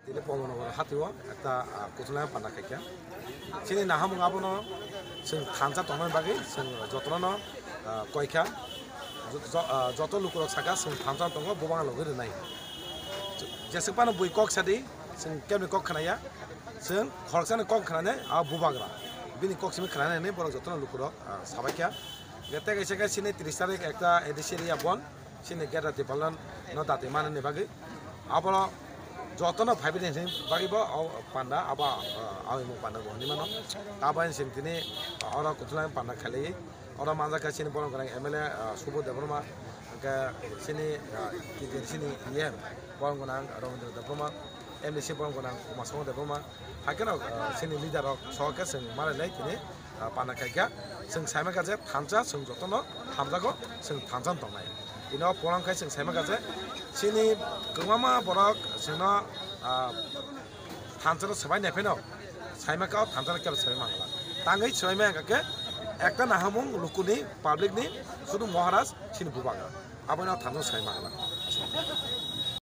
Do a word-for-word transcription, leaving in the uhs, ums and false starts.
Tini Pomona Boro hatio ekta, ah, kuthumlai panda khaikha. Chini nahamung abono chwng thansa tongmani bagwi chwng jotono, ah, koikha. Jo-, jo-, ah, joto lukurok saka chwng thansa tongo, bubang logi rwnai. Jeswk phano bui kok sadi, chwng kebni kok khnaya, chwng khoroksani kok khnane a bubagra. Bini kok simi khnanani borok jotono lukurok, ah, sabaikha. Tei kaisa khe chini tris tarik ekta A D C area bon. Chini Greater Tipraland no dati manani bagwi. Aboro jotono phaibai ni bagwi bo o panda abo, ah, awi mung panda bo hinwi mano. Abo chwng tini oro kuthumlai panda khailaiwi. Oro manjak kha chini borok gwnang M L A, ah, Subodh Debbarma, hwnkhe chini, ah, T D C ni E M borok gwnang Rabindra Debbarma, M D C borok gwnang Umasongho Debbarma. Haikhe no, ah, chini leader rok sok khe chwng malai lai tini, ah, panda khaikha. Chwng saimaka je thansa chwng jotono hamjago, chwng thansa tongnai. Ino polang khai chwng saimaka je chini kwbangma borok chwngno, ah, thansa no swbai nai pheno saimaka o thansa no kebo swbai mangala. Tangwi swbai mangka khe ekta nahamung lukuni public ni sudu Maharaj chini bubagra. Abono thansa swbai mangala.